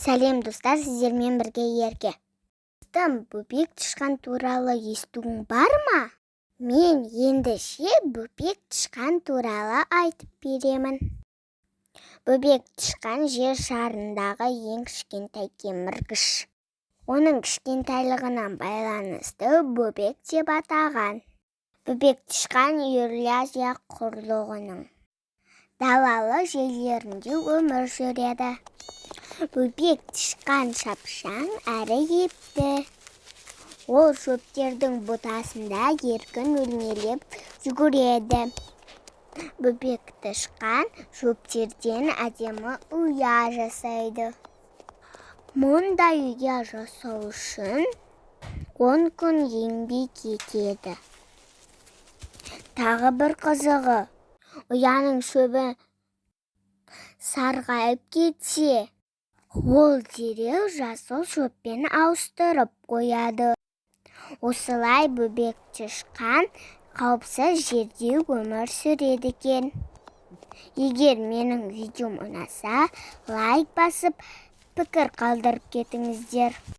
Сәлем, достар! Сіздермен бірге Ерке. Достым, бөбек тышқан туралы естуің бар ма? Мен ендеше бөбек тышқан туралы айтып беремін. Бөбек тышқан — жер шарындағы ең кішкентай кеміргіш. Оның кішкентайлығына байланысты бөбек деп атаған. Бөбек тышқан Еуразия құрлығының далалы жерлерінде өмір сүреді. Бөбек тышқан шапшаң әрі епті. Ол шөптердің бұтасында еркін өрмелеп жүгіреді. Бөбек тышқан шөптерден әдемі ұя жасайды. Мұндай ұя жасау үшін 10 күн еңбек етеді. Тағы бір қызығы, ұяның шөбі сарғайып кетсе, ол дереу жасыл шөппен ауыстырып қояды. Осылай бөбек тышқан қауіпсіз жерде өмір сүреді екен. Егер менің видеом ұнаса, лайк басып, пікір қалдырып кетіңіздер.